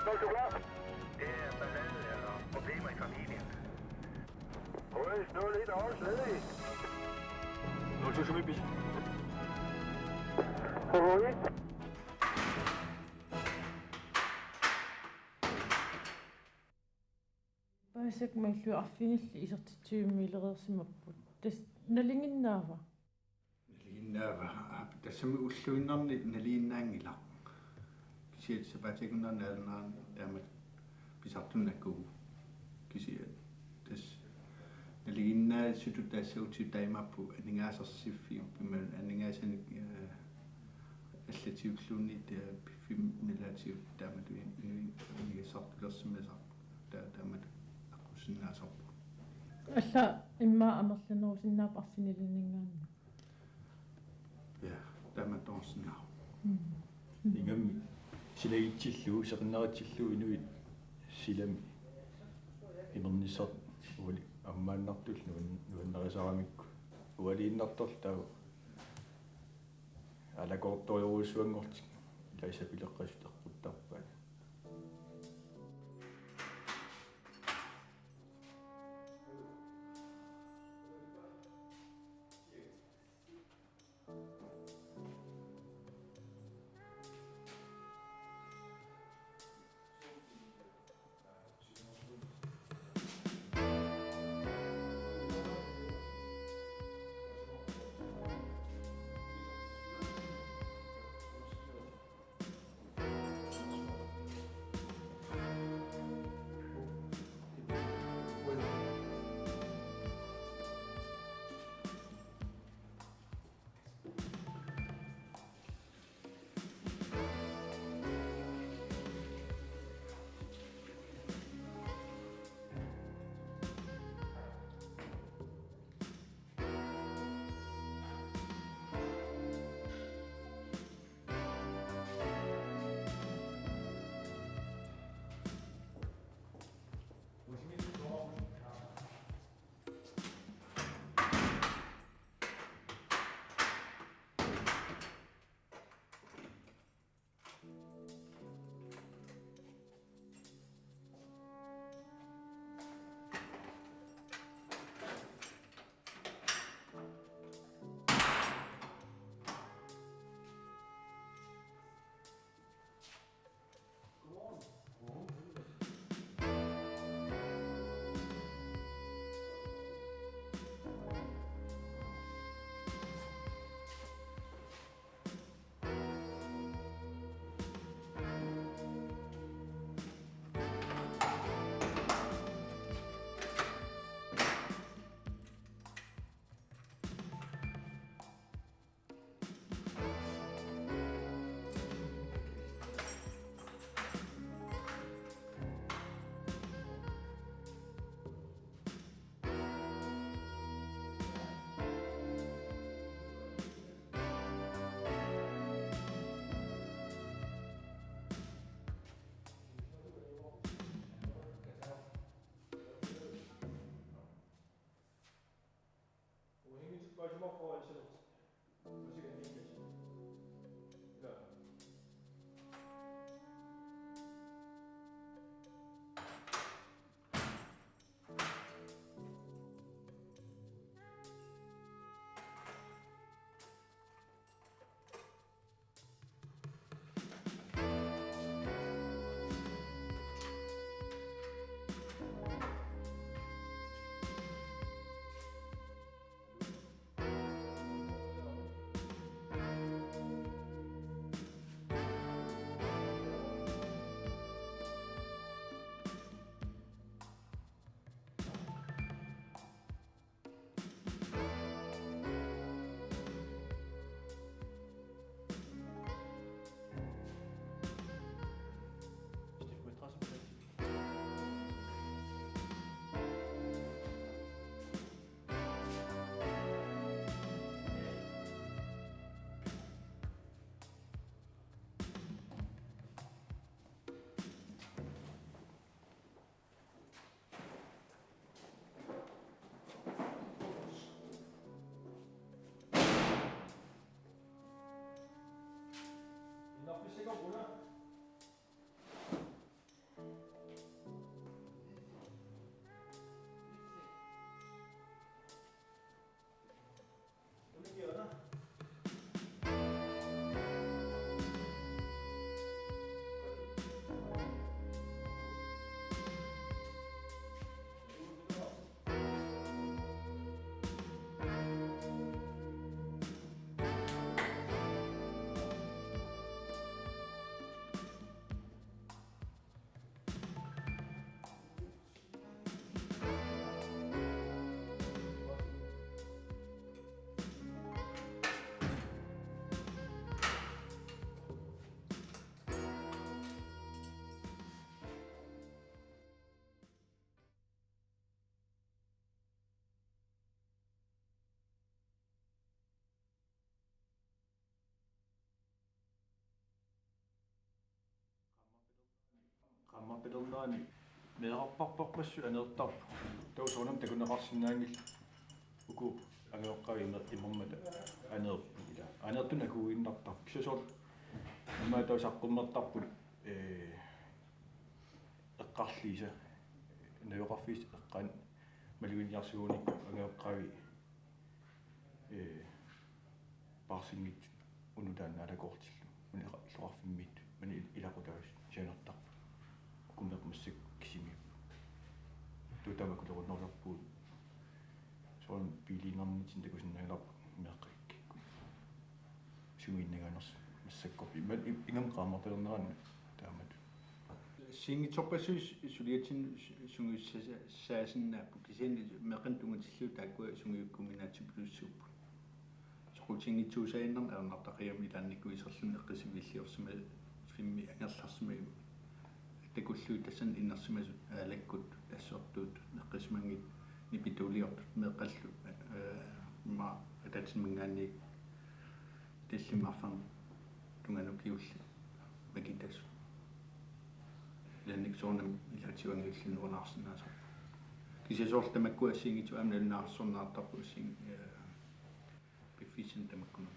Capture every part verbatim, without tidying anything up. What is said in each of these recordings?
Der er ballade eller problemer i familien. Ui, stå lidt også, hey. Nul to, som vi. Ui. Paasisakka malillugu arfinillit isertitsivimmi ilereersimapput. Tassa nalinginnaava? Nalinginnaava, tassami ulluinnarni nalinginnaanngilaq. Kisianni sapaatip akunnerani naanerani taamatut pisartunakuuvoq. Kisianni tassa nalinginnaasutut taassagutsigit taamaapput aningaasarsiorfiup imaluunniit aningaasanik, eh, allatiulluunniit, eh, piffimmi nalaatigut taamatut in-, in-, inigassartulersimasarput. Taa-, taamatut aqussinnaasarput. Alla immaqa amerlanerusinnaapput arfinilinninngaanniit. Ja, taamaattoqarsinnaavoq. Mm. Ingammik silagitsillugu, seqinnaritsillugu inuit silami imernissartik uali ammaannartullu nuan-, nuannarisaramikku. Ualiinnartorlu taava aalakoortorujussuanngortik ilai sapileqqasut eqquttarpaat. Lernaani meerarpassuit aneertarput. Taava soorunami takuneqarsinnaanngillat uku angajoqqaavit imer-, imermata aneerput ila. Aneertunik akuuginnartarput. Kisianni soorlu immaqa taava saqqummertarput, ee, eqqarliisa. Najugaqarfiisa eqqaani maluginiarsiuinerput angajoqqaavit, ee, paarsinngitsut unutaannaalakoortillu. Maani illoqarfimmiittut, maani il-, ilaquttat sianertarput. Uku meeqqat massakkut kisimiipput. Taava tamakku lerunnerusarpugut. Soorunami biiliinnarnitsinni takusinnaanngilarput meeqqat kikkut sungiinnangaanersut massakkorpiaq. Imaluunniit ingammik qaammartalernerannut taamatut. Assigiinngitsorpassuit suliatsinnut sungiussaasinnaapput, kisianni meeqqanut tunngatillugu taakkua sungiukkuminaatsupilussuupput. Soqutiginngitsuusaaginnarneq ajornartaqigami ilaannikkut iserluni eqqissisivilliorsimaffimmi angerlarsimagami. Takullugit tassani inersimasut aalakkut, tassortuut, eqqissisimanngitsut, nipituuliortut, meeqqallu, ee, immaqa ataatsiminngaanniit tallimat arfineq-tungaanut kingulliit makitasut. Ilaannikkut soorunami ilaatigut angajulliulluni nalunaarsinnaasarput. Kisianni soorlu tamakku assigiinngitsut aamma nalunaarsornartarput assin-, ee, piffissami tamakkununnga.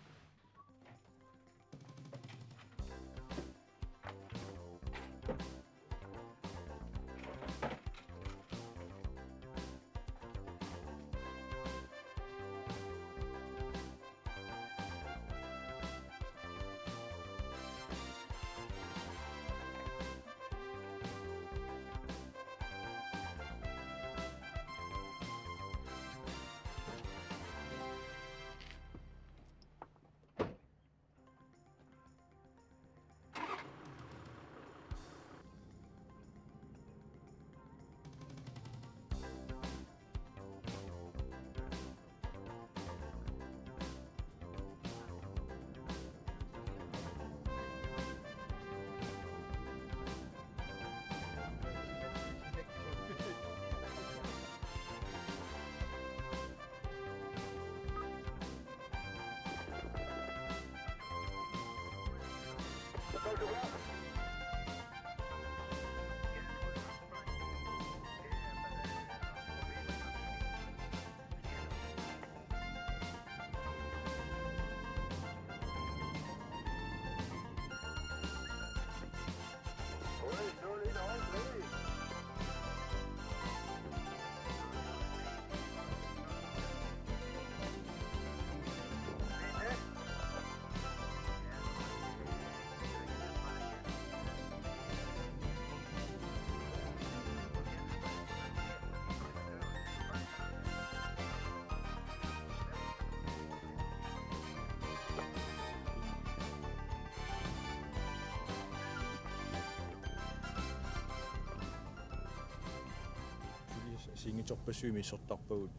Suliassat assigiinngitsorpassuit misissortarpagut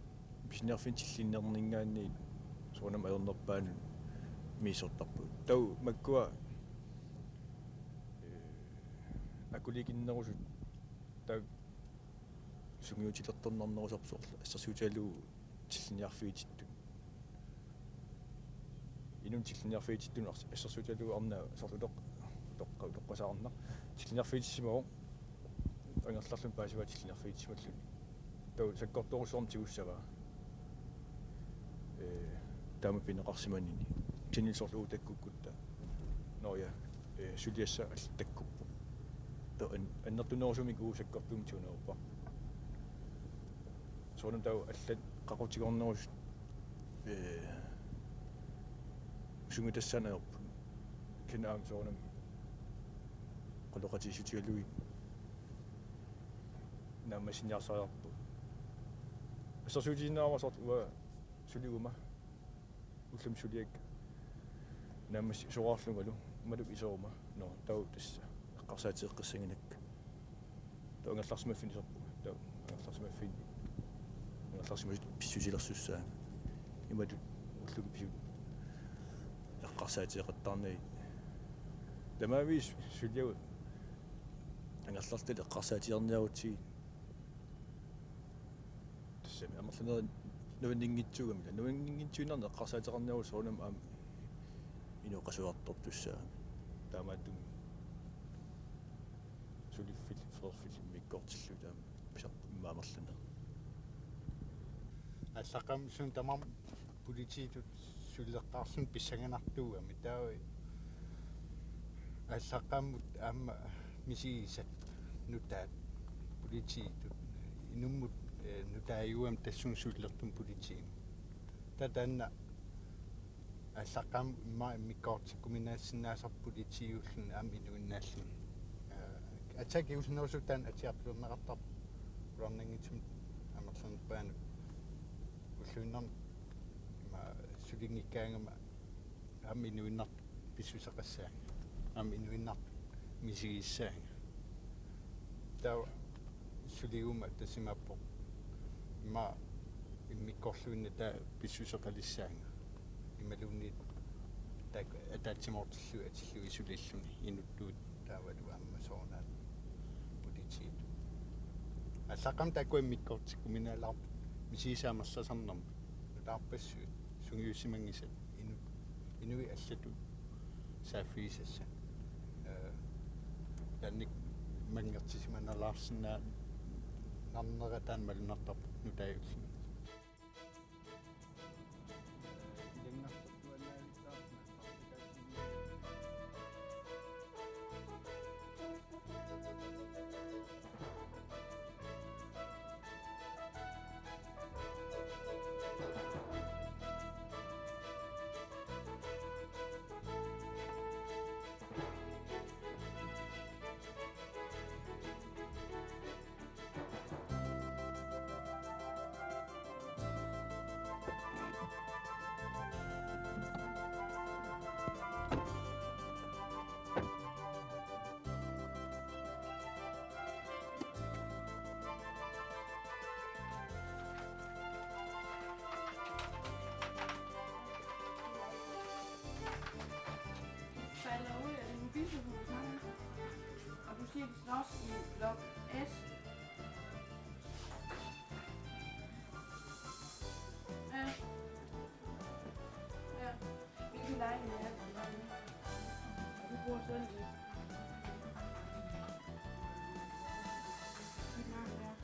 pisiniarfinni tillinnerninngaanniit soorunami ajornerpaanut misissortarpagut. Taava makkua, ee, akuliikinnerusut taava sungiutilertornarnerusarput soorlu assersuutigalugu tillinniarfiitittut. Inunnut tillinniarfiitittut ars-, assersuutigalugu arnaq soorlu utoq-, utoqqa-, utoqqasaarnaq. Tillinniarfiitissimavoq, angerlarluni paasivaa tillinniarfiitissimalluni. Taava sakkortoorujussuarmik tigussavaa. Ee, taama pineqarsimanini. Kisianni soorlu uagut takkukkutta. Nå ja, ee, suliassat allat takkuppoq. Taava an-, annertunerusumik uagut sakkortuumik tiguneruppara. Soorunami taava allat qaqutigornerusut, ee, sungiutassaannut ajorput. Kisianni aamma soorunami quleqatigiissutigalugit naammassiniarsariaqarput. Assersuutigisinnaavara soorlu uanga suliguma, ullumi suliakka naammassisoraarlungalu, imaluunniit iseruma, nå, taava tassa eqqarsaatigeqqissanngilakka. Taava angerlarsimaffinni iserpunga. Taava angerlarsimaffinni. Angerlarsimasut pissusilersussaapput. Imatut ullumi pisut eqqarsaatigeqattaarnagit. Tamaviisa suliagut angerlarluta eqqarsaatigerniarutsigit. Tassami amerlanerit nuanninngitsuugamik. Nuanninngitsuinnarnik eqqarsaateqarniarutsigu soorunami aamma inooqasuartortussaammat. Taamaattumik suliffik, flerfik immikkoortillugit aamma pisarpoq immaqa amerlanerit. Aallaqqaammut suna tamarmi politiitut sulilertarluni pissanganartuugami, taava aallaqqaammut aamma misigisat nutaat politiitut, inummut, eh, nutaajuugami tassunga sulilertumik politiimut. Taava taanna aallaqqaammut immaqa immikkoortikkuminaassinnaasarpoq politiiulluni aamma inuinnaalluni. Eh, aatsaat kingusinnerusukkut taanna atiartulerneqartarpoq, qularnanngitsumik amerlanerpaanut. Ulluinnarni ima sulinngikkaangama aamma inuinnartut pissuseqassaanga, aamma inuinnartut misigissaanga. Taava suliguma tassa imaappoq, ima immikkoorluinnaq taava pissuseqalissaanga. Imaluunniit taakku ataatsimoortillugit atillugit sulilluni inuttut taavalu aamma soorunami politiitut. Aallaqqaammut taakku immikkoortikkuminaalaarput misigisat amerlasarnermut, nutaarpassuit, sungiussimanngisat, inu-, inuit allatut saaffigisassat. Eh, taanna manngertisimanalaarsinnaanera taanna malunnartarpoq nutaajulluni. Falder ud af din mobiltelefon, hvis man er. Og du siger, at det slås i blok S. Ja. Ja. Hvilken lejlighed er det? Du bor selv i. Din egen der.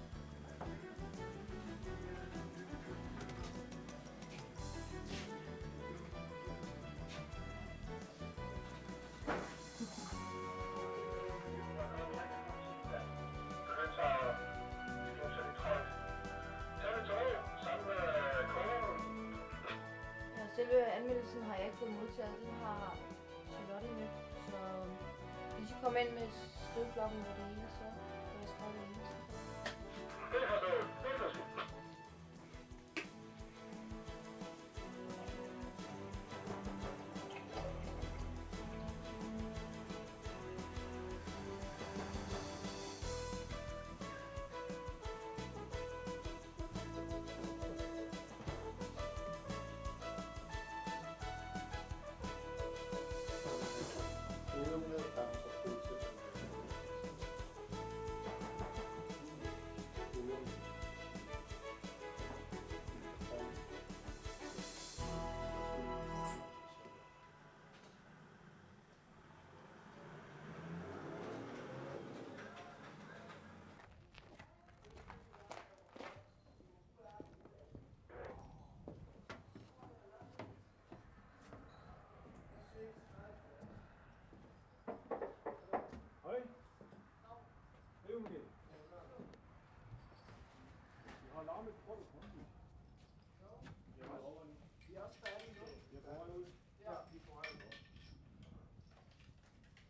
Ja, selve anmeldelsen har jeg ikke fået modtaget. Den har Charlotte med. Så hvis I kommer ind med skriveblokken med det hele, så kan jeg skrive det hele. Hej. Hej, Ole. Vi har larmet, tror du? Ja, vi er også færdige nu. Jeg prøver nu. Ja, vi prøver nu.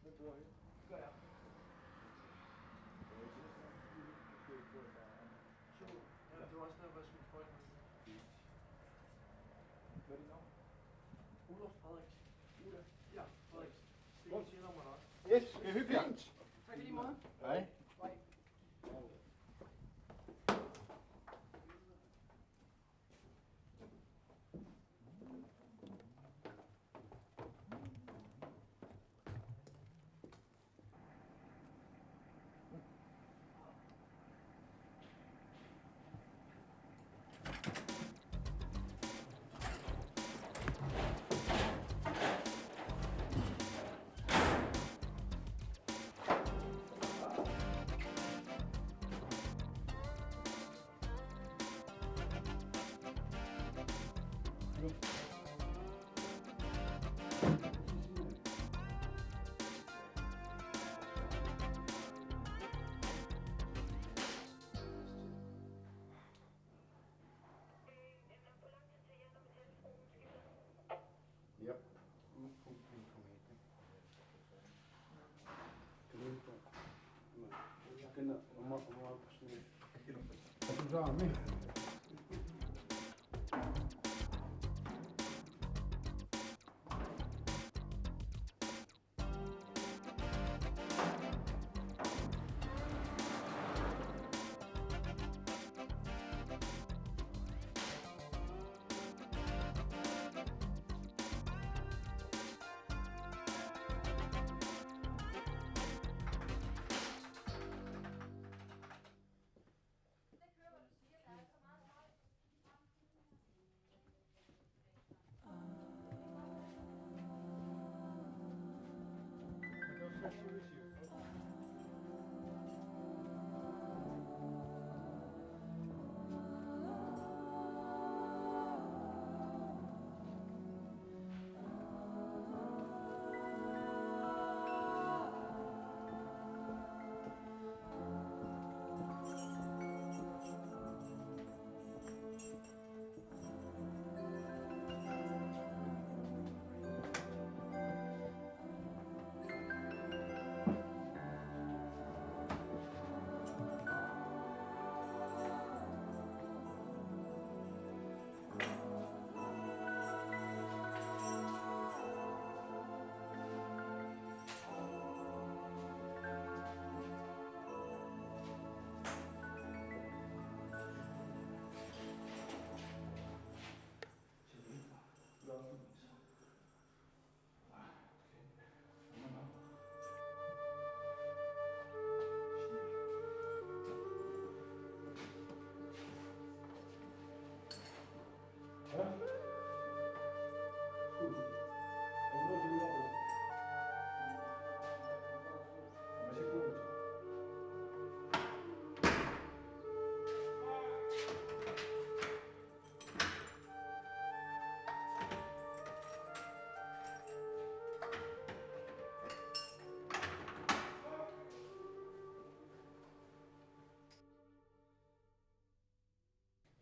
Hvem bor her? Det gør jeg. Jo, ja, det var også derfor, jeg skulle prøve. Hvad er dit navn? Oluf Frederiksen. Oluf? Ja, Frederiksen. Det er en nummer nok. Yes, det er hyggeligt. Tak i lige måde. Hej. Hej. Uma, uma, kusini. Kusami.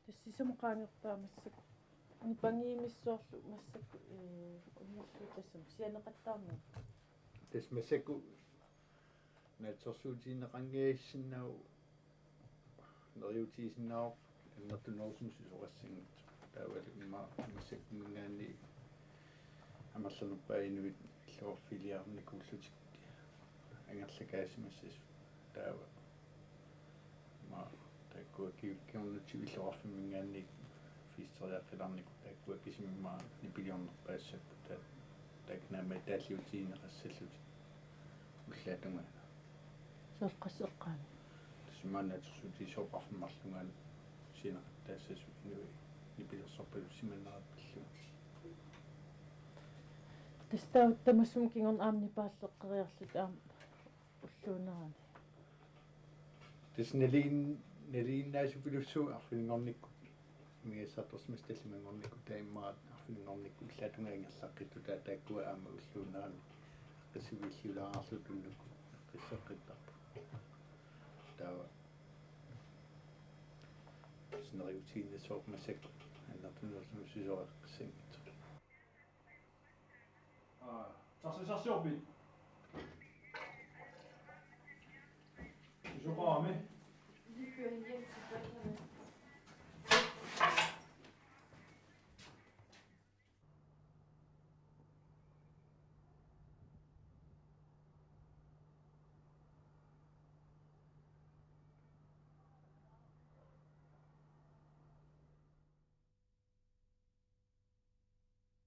Tassa sisamat qaangertaa massakkut. Nipangiimissoorlu massakkut, ee, unnersuut tassami sianeqattaarneq. Tassa massakkut naatsorsuutigineqanngivissinnaavoq, neriuutigisinnaavoq annertunerusumik susoqassanngitsoq. Taavalu immaqa massakkuminngaanniit amerlanerpaat inuit illoqarfiliarnikuullutik angerlakaasimassasut. Taava immaqa taakkua ki-, kingornatigut illoqarfimminngaanniit fiisteriaqqilaarnikut taakkua kisimik immaqa nipiliornerpaassapput, taa-, taakku aamma taalliutigineqassallutik ullaap tungaanut. Soorlu qassit eqqaanni? Tassa immaqa naatsorsuutigisorpassuit marlungaanut sianeqattaassasut inuit nipilersorpalussimanneraat pillugit. Tassa taava tamassummik kingorna aamma nipaalleqqeriarlutit aamma ulluunerani. Tassa nalin-, nalinginnaasupiluttuuvoq arfininngornikkut. Imigassaartorsimasut tallimanngornikkut, taava immaqa arfininngornikkut ullaap tungaanut ingerlaqqittutit, taava taakkua aamma ulluunerani eqqissiviilliulaarlutik unnukkut eqqisseqqittarput. Taava tassa neriuutiginissaat massakkut annertunerusumik susoqassanngitsoq. Aa, taxisarsiorpit?